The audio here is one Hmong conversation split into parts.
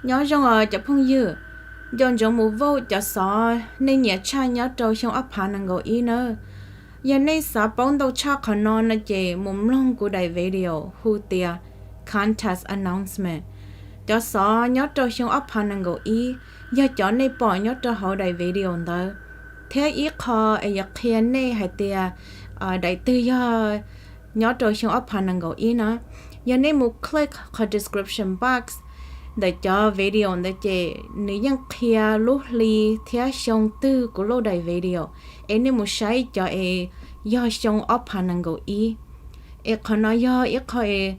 Nyob zoo os cov phooj ywg, nco ntsoov mus vote cov xov nej nyiam tshaj nyob rau xyoo ob phav nees nkaum ib nawb. Yog nej xav paub ntau tshaj qhov no no ces mus mloog kuv daim video hu tias Contest Announcement. Cov xov nyob rau xyoo ob phav nees nkaum ib yog cov nej pom nyob rau hauv daim video ntawd, thiab ib qho es yuav qhia nej hais tias daim twg yog nyob rau xyoo ob phav nees nkaum ib na. Yog nej mus click qhov description box ntawm cov video ntawd ces nws yeej qhia lub hli thiab xyoo twg kuv load daim video, es nej mus saib cov es yog xyoo ob phav nees nkaum ib. Es qhov no yog ib qho es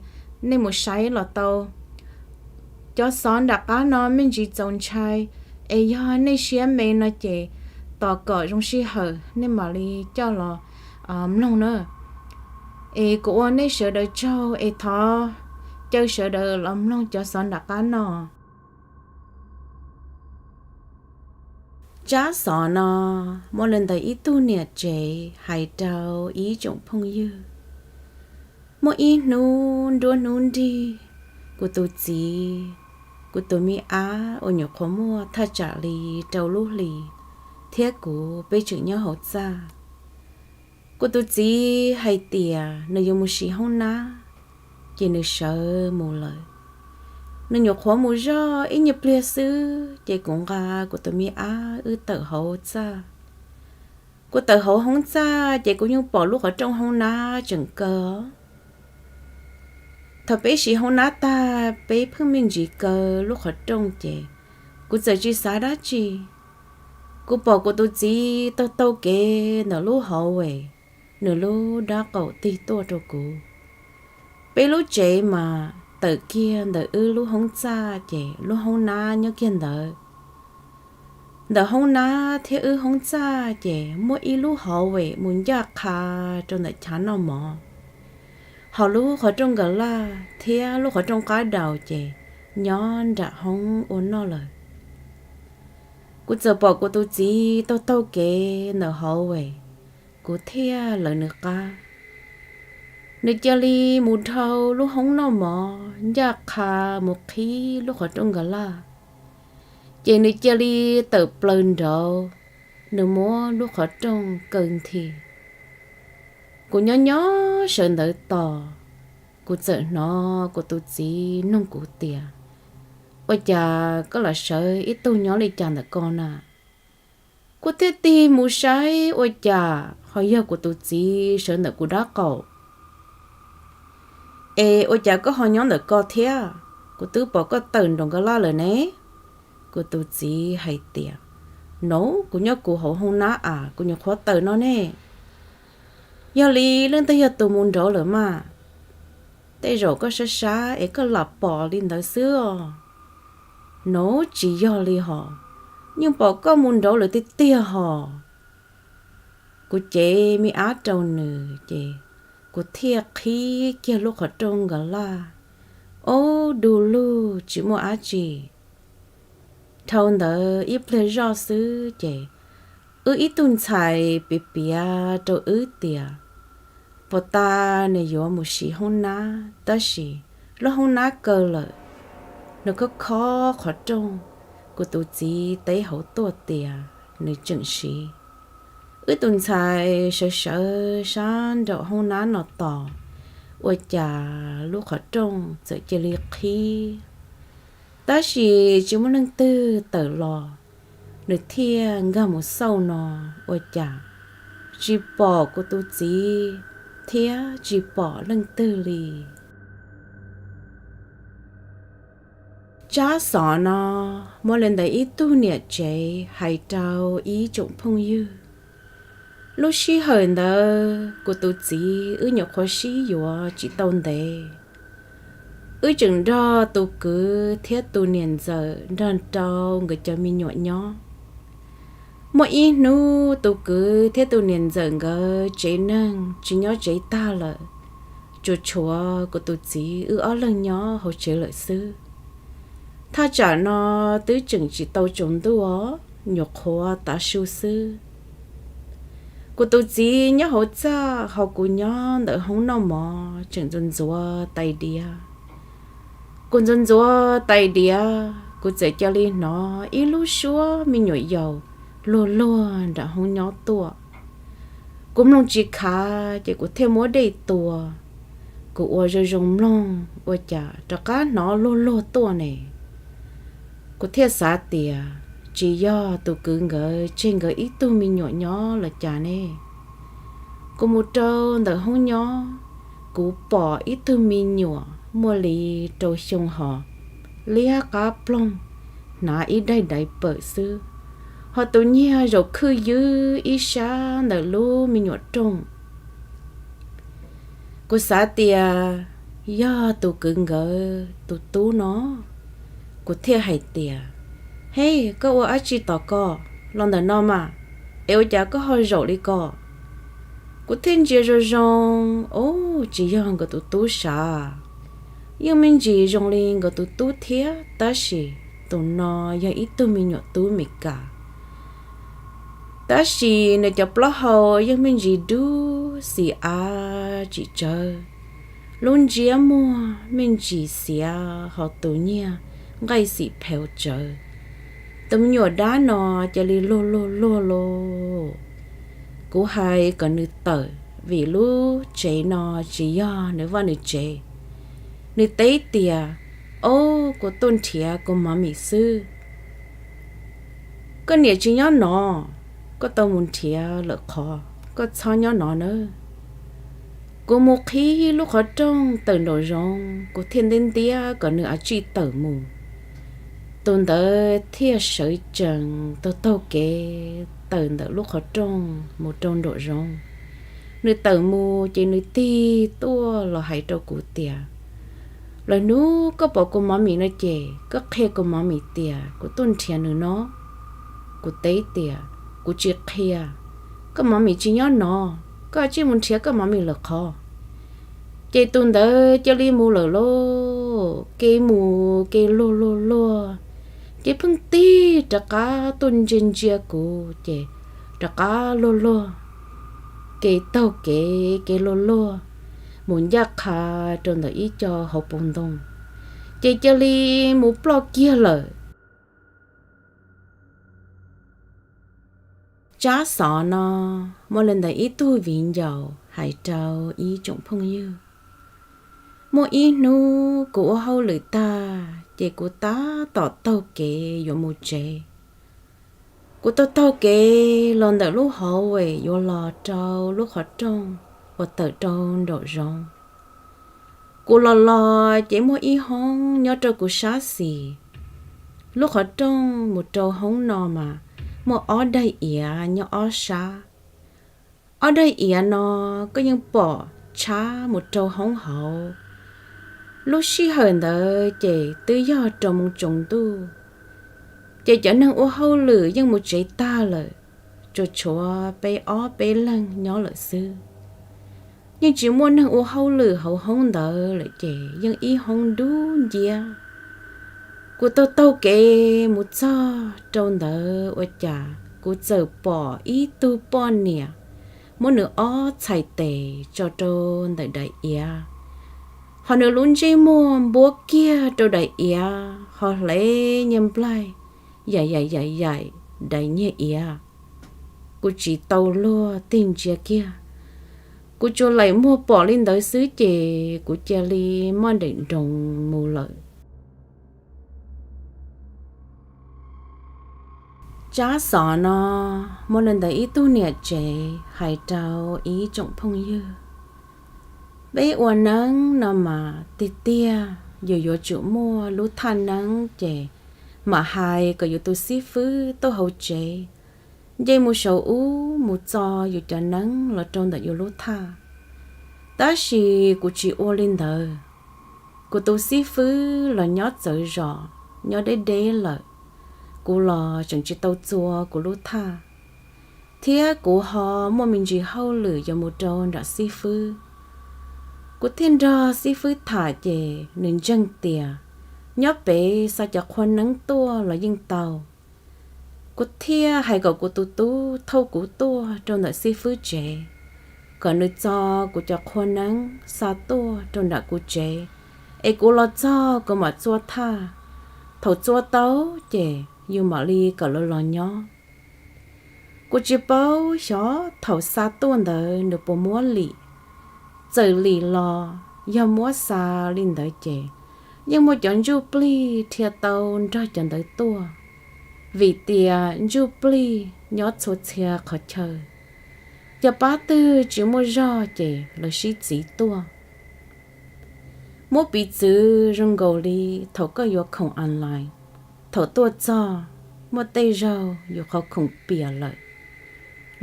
nej mus saib los tau. Cov xov nram qab no me ntsis txaus ntshai, es yog nej siab me no ces tos kom zoo sij hawm nej mam li coj los mloog na. Es kuv ua nej sawv daws tsaug es thov caw sawv daws los mloog cov xov nram qab no. Tsab xov no muaj li ntawm ib tug niam tsev hais rau ib tsoom phooj ywg. Muaj ib hnub nruab hnub nrig, kuv tus txiv, kuv tus me ab uas nyuam qhuav muaj thaj tsam li rau lub hlis, thiab kuv peb tseem nyob hauv txaj. Kuv tus txiv hais tias nws yuav mus siv hoob nab, ces nws sawv mus lawm. Nws nyuam qhuav mus zoj ib nyuag pliag xwb ces kuv nqa kuv tus me ab wb tawm hauv txaj. Kuv tawm hauv hoob txaj ces kuv yeej pom lub qhov rooj hoob nab tseem kaw. Thaum peb siv hoob nab tag peb pheej me ntsis kaw lub qhov rooj ces kuv txawm tsis xav dab tsi. Kuv pom kuv tus txiv taug taug kev ntawm lub hallway, nws lub dab qaum tig tuaj rau kuv. Peb lub tsev mas tawm kiag ntawm wb lub hoob txaj ces lub hoob nab nyob kiag ntawd. Ntawm hoob nab thiab wb hoob txaj ces muaj ib lub hallway mus ncaj qha rau ntawm chav noj mov. Ho lub qhov rooj nkas laj thiab lub qhov rooj qab daus ces nyob nram hoob ua noj lawm. Kuv txawm pom kuv tus txiv taug taug kev ntawm hallway, kuv thiaj lawv nws qab. Nws cia li mus dhau lub hoob noj mov ncaj qha mus qhib lub qhov rooj nkas laj, ces nws cia li tawm plaws nraud, nws muab lub qhov rooj kaw nthi. Kuv nyob nyob sawv ntawd tos, kuv txawm hnov kuv tus txiv nug kuv tias, ua cas koj los sawv ib tug nyob li cas ntawm ko na? Kuv thiaj tig mus saib ua cas ho yog kuv tus txiv sawv ntawm kuv dab qaum. Es ua cas koj ho nyob ntawm ko thiab? Kuv twb pom koj tawm nraum nkas laj lawm ne. Kuv tus txiv hais tias, no, kuv nyob kuv hauv hoob nab as, kuv nyuam qhuav tawm no ne. Yog li leej twg yog tus mus nraud lawm mas? Tej zaum koj sab sab es koj lam pom li ntawd xwb os. No, tsis yog li hos, yeej pom koj mus nraud lawm tiag tiag hos. Kuv cev me ab rau nws ces kuv thiaj qhib kiag lub qhov rooj nkas laj. Ob, du lug tsis muaj dab tsi. Dhau ntawd ib pliag zoj xwb ces wb ib tug ntxhais piav piav rau wb tias puas tas nws yuav mus siv hoob nab, tab sis lub hoob nab kaw lawm. Nws khob khob qhov rooj, kuv tus txiv teb hauv tuaj tias nws tseem siv. Wb tus ntxhais sawv sawv sab nraum hoob nab no tos, ua cas lub qhov rooj txawm cia li qhib. Tab sis tsis muaj leej twg tawm los, nws thiaj nkag mus xauj no, ua cas tsis pom kuv tus txiv thiab tsis pom leej twg li. Tsab xov no muaj li ntawd ib tug niam tsev hais rau ib tsoom phooj ywg. Lub sij hawm ntawd kuv tus txiv wb nyuam qhuav sib yuav tsis tau ntev. Wb tseem nrog tus kwv thiab tus niam ntxawm nrog rau nkawd cov me nyuam nyob. Muaj ib hnub tus kwv thiab tus niam ntxawm nkawd tsev neeg tsis nyob tsev tag lawm, tsuas tshuav kuv tus txiv wb ob leeg nyob hauv tsev lawm xwb. Thaj tsam no twb tseem tsis tau tsaus ntuj, nyuam qhuav tav su xwb. Kuv tus txiv nyob hauv txaj, ho kuv nyob ntawm hoob noj mov tseem ntxuav ntxuav tais diav. Kuv ntxuav ntxuav tais diav, kuv txawm cia li hnov ib lub suab me nyuam yaus luag luag nram hoob nyob tuaj. Kuv mloog tsis khav ces kuv thiaj muab dej tua. Kuv ua zoo zoo mloog ua cas rov qab hnov luag luag tuaj ne. Kuv thiaj xav tias tsis yog tus kwv nkawd tseg nkawd ib tug me nyuam nyob los cas ne. Kuv mus rau ntawm hoob nyob, kuv pom ib tug me nyuam muaj li rau xyoo hos, liab qab ploog, hnav ib daim daiv pawm xwb, ho tus nyiag zaum khwj ywb ib sab ntawm lub me nyuam rooj. Kuv xav tias yog tus kwv nkawd tus tub no. Kuv thiaj hais tias, Hej, koj ua dab tsi tom ko? Los ntawm no mas, es ua cas koj ho zaum li ko? Kuv thiaj ntsia zoo zoo, o, tsis yog nkawd tus tub sav, yeej me ntsis zoo li nkawd tus tub thiab tab sis tus no yog ib tug me nyuam tub Meskas. Tab sis nws cov plaub hau yeej me ntsis dub xim av tsis tsawv, lub ntsiab muag me ntsis xiav ho tus nyiag nqaij xim pheus tsawv. Tus me nyuam dab no cia li luag luag luag lauj. Kuv hais kom nws tawm vim lub tsev no tsis yog nws vaj nws tsev. Nws teb tias, Ob, kuv tuaj nrhiav kuv mom mim xwb. Koj niam tsis nyob no, koj tau mus nrhiav lawm qhov, koj txhob nyob no nawb. Kuv mus qhib lub qhov rooj tawm nraum zoov, kuv thiaj ntiab ntiab kom nws a tsij tawm mus. Tus ntawd thiaj sawv tsees taug taug kev tawm ntawm lub qhov rooj mus rau nraum zoov. Nws tawm mus ces nws tig tuaj los hais rau kuv tias, Lwm hnub koj pom kuv mom mim no ces koj qhia kuv mom mim tias kuv tuaj nrhiav nws no. Kuv teb tias, Kuv tsis qhia, koj mom mim tsis nyob no, koj a tsij mus nrhiav koj mom mim lawm qhov. Ces tus ntawd cia li mus lawm lauj. Kev mus kev luag luag luag, ces pheej tig rov qab tuaj ntsia ntsia kuv ces rov qab luag luag, kev taug kev kev luag luag, mus ncaj qha rau ntawm ib co hauv paus ntoo, ces cia li mus ploj kiag lawm. Tsab xov no muaj li ntawd ib tug viv ncaus hais rau ib tsoom phooj ywg. Muaj ib hnub kuv ua hauj lwm tag ces kuv tab tom taug kev yuav mus tsev. Kuv taug taug kev los ntawm lub hauv es yuav los rau lub qhov rooj uas tawm rau nraum zoov. Kuv los los ces muaj ib hoob nyob rau kuv sab xis. Lub qhov rooj mus rau hoob no mas muaj ob daim iav nyob ob sab. Ob daim iav no koj yeej pom tshab mus rau hoob hauv. Lub sij hawm ntawd ces twb yog rau moos tsaus ntuj, ces cov neeg ua hauj lwm yeej mus tsev tag lawm, tsuas tshuav peb ob peb leeg nyob lawm xwb. Yeej tsis muaj neeg ua hauj lwm hauv hoob ntawd lawm ces yeej ib hoob dub nciab. Kuv taug taug kev mus txog rau ntawd ua cas kuv txawm pom ib tug poj niam muab nws ob txhais tes tso rau ntawm daim iav, ho nws lub ntsej muag npuab kiag rau daim iav ho hle nyiaj nplaig yaim yaim yaim yaim daim nyiaj iav. Kuv tsis tau luag tig ntsia kiag, kuv tsuas laim muag pom li ntawd xwb ces kuv cia li maj nraim nroos mus lawm. Tsab xov no muaj li ntawd ib tug niam tsev hais rau ib tsoom phooj ywg. Peb ua neeb no mas tiag tiag yus yuav tsum muaj lub thaj neeb ces mam hais kom yus tus xib fwb tuaj hauv tsev nce mus saum ub mus txo yus cov neeb los rau ntawm yus lub thaj. Tab sis kuv tsis ua li ntawd. Kuv tus xib fwb los nyob txawv zos, nyob deb deb lawm, kuv los tseem tsis tau txua kuv lub thaj, thiab kuv ho muaj me ntsis hauj lwm yuav mus rau nram xib fwb. Kuv thiaj nrog xib fwb tham ces nws ntseeg tias nyob pem xa cov qhua neeb tuaj los yeej tau. Kuv thiaj hais kom kuv tus tub thauj kuv tuaj rau ntawm xib fwb tsev, kom nws txo kuv cov qhua neeb xa tuaj rau nram kuv tsev, es kuv los txog kuv mam txua thaj. Thaum txua tau ces yus mam li kom lawv los nyob. Kuv tsis paub xyov thaum xa tuaj ntawd nws puas muab lim, txawm lim los yog muab xa li ntawd ces yeej muaj cov ntsuj plig dhia tau nrog cov ntawd tuaj, vim tias ntsuj plig nyob txhua txhia qhov chaw. Yog pab twg tsis muaj zog ces lawv sib txiv tuaj. Muab piv txwv zoo nkaus li thaum koj yuav khoom online, thaum tuaj txog muaj tej zaug yus qhov khoom piam lawm,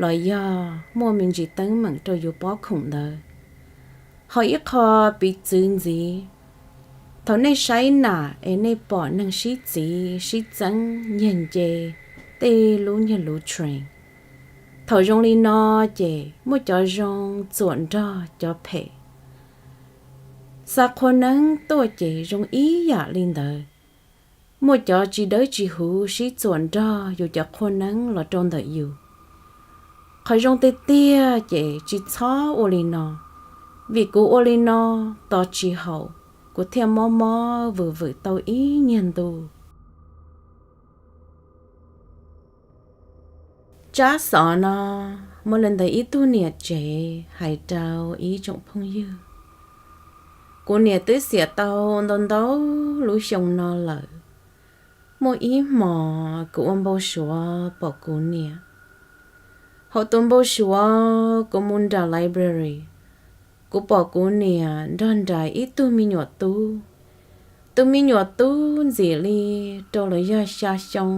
los yog muaj me ntsis teeb meem rau yus pob khoom ntawd. Ho ib qho piv txwv ntxiv, thaum nej saib nam es nej pom neeg sib txiv sib txeeb nyiag nce tej lub nyiag lub train, thaum zoo li no ces muaj cov zoo txuam nrog cov phem. Xa qhua neeb tuaj ces zoo ib yam li ntawd. Muaj cov tsis dawb tsis huv sib txuam nrog yus cov qhua neeb los rau ntawm yus. Qhov zoo tiag tiag ces tsis txhob ua li no, vim kuv ua li no tos tsis haum, kuv thiaj mob mob vwm vwm tau ib nyuag ntu. Tsab xov no muaj leej ntawm ib tug niam tsev hais rau ib tsoom phooj ywg. Kuv niam twb xiam tau ntau ntau lub xyoo no lawm. Muaj ib hmos kuv ua npau suav pom kuv niam. Hauv tus npau suav kuv mus nram library, kuv pom kuv niam nrog nraim ib tug me nyuam tub. Tus me nyuam tub ntxim li rau los yog xya xyoo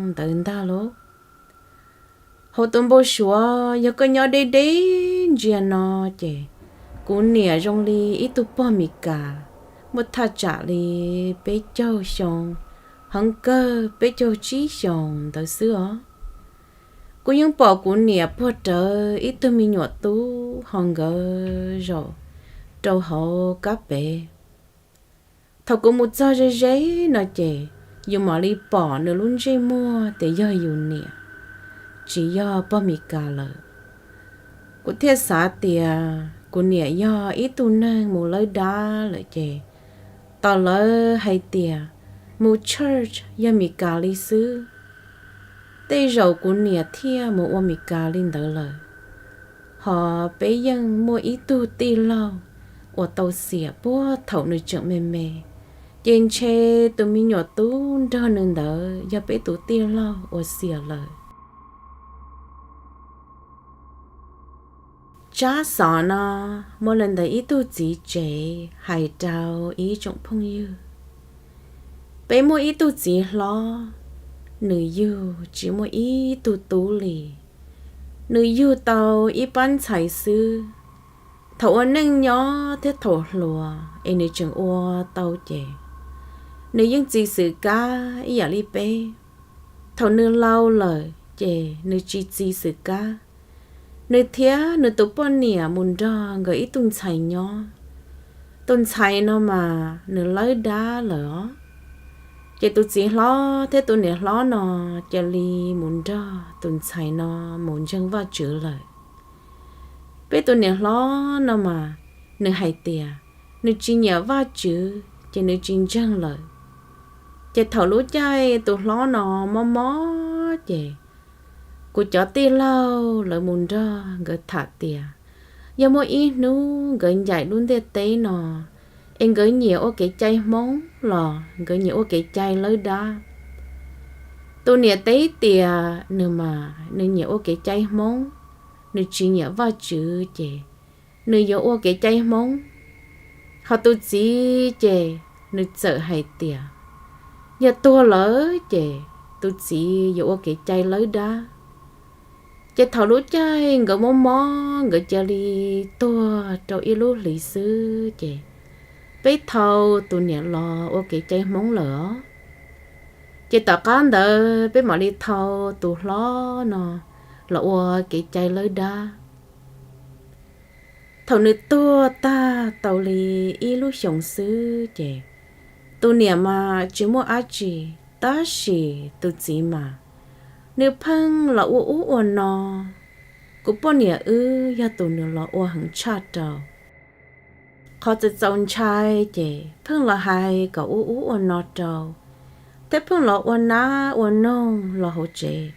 ntawd ntag lauj. Hauv tus npau suav yog koj nyob deb deb ntsia no ces kuv niam zoo li ib tug pog Mes Kas muaj thaj tsam li peb caug xyoo, heev kawg peb caug tsib xyoos ntawd xwb os. Kuv yeej pom kuv niam puag rawv ib tug me nyuam tub ho nkawd zaum rau hauv kab pev. Thaum kuv mus txog ze ze no ces yus mam li pom nws lub ntsej muag tias yog yus niam, tsis yog pog Mes Kas lawm. Kuv thiaj xav tias kuv niam yog ib tug neeg mus lawb dab lawm ces, tos lawv hais tias mus church yog Mes Kas li xwb, tej zaum kuv niam thiaj mus ua Mes Kas li ntawd lawm. Ho peb yeej muaj ib tug tij laug uas tau xiam puag thaum nws tseem me me, ces ntshe tus me nyuam tub nrog nws ntawd yog peb tus tij laug uas xiam lawm. Tsab xov no muaj leej ntawm ib tug txiv tsev hais rau ib tsoom phooj ywg. Peb muaj ib tug txiv hlob, nws yug tsis muaj ib tug tub li. Nws yug tau ib pab ntxhais xwb. Thaum ua neej nyob thiab thaum hluas es nws tseem ua tau ces nws yeej txi xwm kab ib yam li peb. Thaum nws laus lawm ces nws tsis txi xwm kab. Nws thiab nws tus poj niam mus nrog nkawd ib tug ntxhais nyob. Tus ntxhais no mas nws lawb dab lawm os. Ces tus txiv hlob thiab tus niam hlob no cia li mus nrog tus ntxhais no mus ntseeg Vajtswv lawm. Peb tus niam hlob no mas nws hais tias nws tsis nyiam Vajtswv ces nws tsis ntseeg lawm. Ces thaum lub caij tus hlob no mob mob ces kuv cov tij laug lawv mus nrog nkawd tham tias yog muaj ib hnub nkawd ncaim lub ntiaj teb no es nkawd nyiam ua kev cai Hmoob los nkawd nyiam ua kev cai lawb dab. Tus niam teb tias nws mas nws nyiam ua kev cai Hmoob, nws tsis nyiam Vajtswv ces nws yuav ua kev cai Hmoob. Ho tus txiv ces nws txawm hais tias yog tuag lawm ces tus txiv yuav ua kev cai lawb dab. Ces thaum lub caij nkawd mob mob nkawd cia li tuag rau ib lub hlis xwb ces peb thau tus niam los ua kev cai Hmoob lawm os. Ces tom qab ntawd peb mam li thau tus hlob no los ua kev cai lawb dab. Thaum nws tuag tag tau li ib lub xyoos xwb ces tus niam mas tsis muaj dab tsi, tab sis tus txiv mas nws pheej los ua ub ua no. Kuv poj niam wb yog tus nws los ua heev tshaj rau. Qhov txaus txaus ntshai ces pheej los hais kom ua ub ua no rau. Thiab pheej los ua nab ua noog los hauv tsev.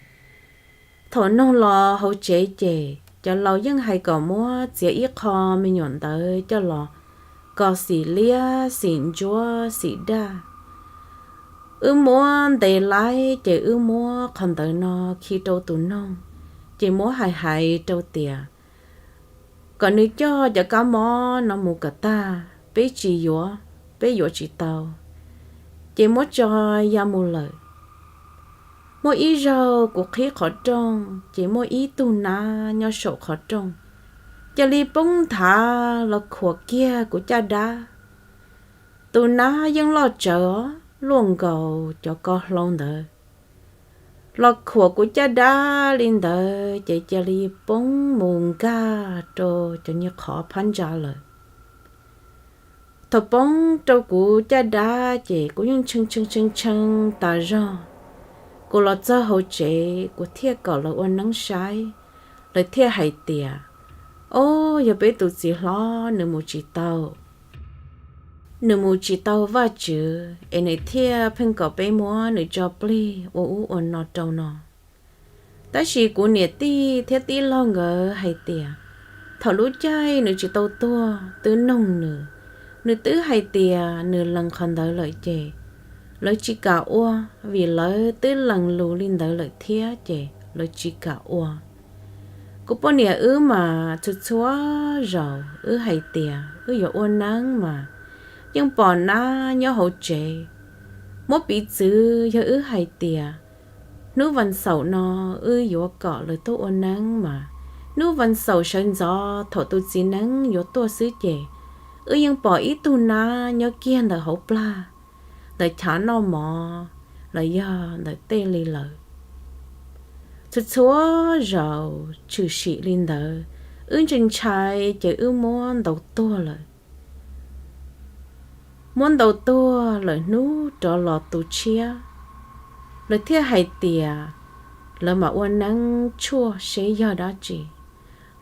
Thaum noog los hauv tsev ces cov laus yeej hais kom muab txiav ib qho me nyuam ntawd coj los kos xim liab xim ntsuab xim daj. Wb muab ntes laib ces wb muab qhov ntawd no khi rau tus noog, ces muab hais hais rau tias kom nws coj cov kab mob no mus kom tag, peb tsis yuav, peb yuav tsis tau, ces muab tso ya mus lawm. Muaj ib zaug kuv qhib qhov rooj ces muaj ib tug nab nyob saum qhov rooj cia li poob nthav los khuam kiag kuv caj dab. Tus nab yeej loj tsawv os, luaj nkaus cov ko hlau ntawd, los khuam kuv caj dab li ntawd ces cia li poob mus nkag rau cov nyuag qhov phab ntsa lawm. Thaum poob rau kuv caj dab ces kuv yeej tshee tshee tshee tshee tas zog. Kuv los txog hauv tsev kuv thiaj kom lawv ua neeb saib, lawv thiaj hais tias, Ob, yog peb tus txiv hlob nws mus tsis tau, nws mus tsis tau Vajtswv es nws thiaj pheej kom peb muab nws tso plig ua ub ua no rau no. Tab sis kuv niam tij thiab tij laug nkawd hais tias thaum lub caij nws tsis tau tuag twb noog nws, nws twb hais tias nws lees qhov ntawd lawm ces lawv tsis kam ua, vim lawv twb lees lus li ntawd lawm thiab ces lawv tsis kam ua. Kuv poj niam wb mas txhua txhua zaus wb hais tias wb yuav ua neeb mas yeej pom nab nyob hauv tsev. Muab piv txwv yog wb hais tias hnub vas xaum no wb yuav kom lawv tuaj ua neeb mas hnub vas xaum sawv ntxov thaum tus txiv neeb yuav tuaj xwb ces wb yeej pom ib tug nab nyob kiag ntawm hauv plag, ntawm chav noj mov los yog ntawm tej li lawm. Txhua txhua zaus tshwm sim li ntawd, wb ntshai ntshai ces wb muab ntaus tuag lawm. Muab ntaus tuag lawm hnub rov los tu tshiab, lawv thiaj hais tias lawv mam ua neeb tshuaj seb yog dab tsi.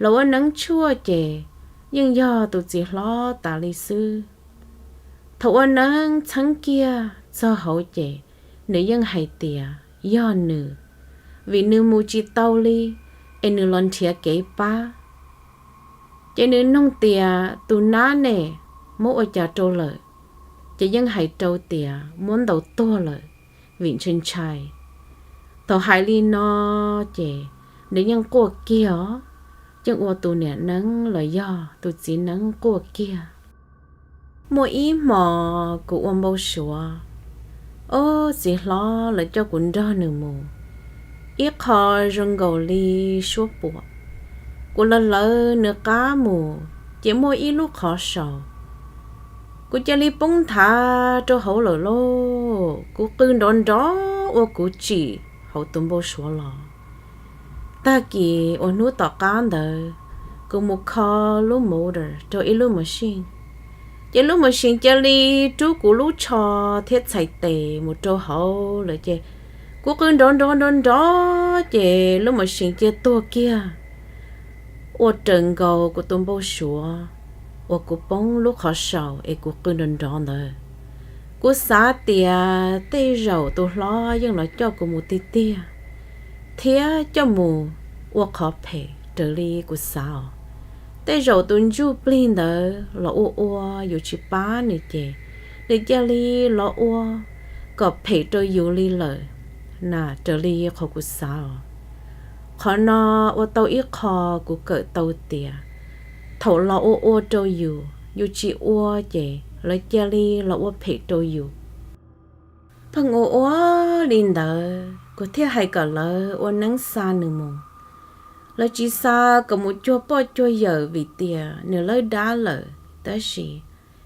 Lawv ua neeb tshuaj ces yeej yog tus txiv hlob tas li xwb. Thaum ua neeb txheeb kiag txog hauv ces nws yeej hais tias yog nws, vim nws mus tsis tau li es nws los nrhiav kev pab. Ces nws noog tias tus nab ne muab ua cas rau lawm, ces yeej hais rau tias muab ntaus tuag lawm vim ntshai ntshai. Thaum hais li no ces nws yeej quaj kiag os, yeej ua tus niam neeb los yog tus txiv neeb quaj kiag. Muaj ib hmos kuv ua npau suav, ob, txiv hlob lawv coj kuv nrog nws mus ib qho zoo nkaus li suab puam. Kuv lawv lawv nws qab mus ces muaj ib lub qhov saus, kuv cia li poob nthav rau hauv lawm lauj. Kuv qw nrov nrov ua kuv tsim hauv tus npau suav los. Tag kis uas hnub tom qab ntawd, kuv mus kho lub motor rau ib lub machine, ces lub machine cia li rub kuv lub tsho thiab txhais tes mus rau hauv lawm ces kuv qw nrov nrov nrov nrov ces lub machine cia tuag kiag. Ua raws nkaus kuv tus npau suav uas kuv poob lub qhov saus es kuv qw nrov nrov ntawd. Kuv xav tias tej zaum tus hlob yeej los coj kuv mus tiag tiag thiab coj mus ua qhov phem raws li kuv xav os. Tej zaum tus ntsuj plig ntawd los ua ua yus tsis pab nws ces nws cia li los ua kom phem rau yus li lawm na, raws li qhov kuv xav os. Qhov no ua tau ib qho kuv kawm tau tias thaum los ua ua rau yus, yus tsis ua ces lawv cia li los ua phem rau yus. Pheej ua ua li ntawd kuv thiaj hais kom lawv ua neeb xa nws mus. Lawv tsis xa kom mus cuag poj cuag yawm vim tias nws lawb dab lawm, tab sis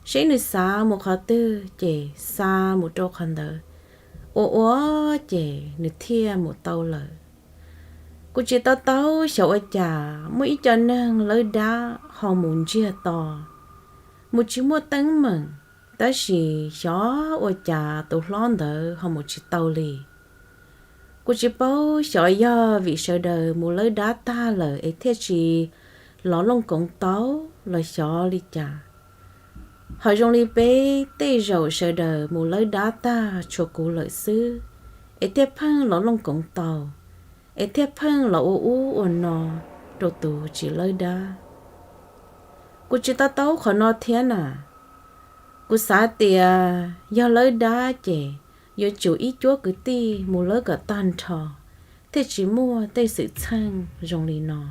seb nws xav mus qhov twg ces xa mus rau qhov ntawd. Ua ua ces nws thiaj mus tau lawm. Kuv tsis to taub xyov ua cas muaj ib co neeg lawb dab ho mus ntsiag to, mus tsis muaj teeb meem, tab sis xyov ua cas tus hlob ntawd ho mus tsis tau li. Kuv tsis paub xyov yog vim sawv daws mus lawb dab tag lawm es thiaj tsis los looj koov tau los xyov li cas. Hos zoo li peb tej zaum sawv daws mus lawb dab tag tshuav kuv lawm xwb, es thiaj pheej los looj koov tau, es thiaj pheej los ua ub ua no rau tus tsis lawb dab. Kuv tsis to taub qhov no thiab na. Kuv xav tias yog lawb dab ces yuav tsum ib cuab kwv tij mus lawb kom tag nrho, thiaj tsis muaj tej xwm txheej zoo li no.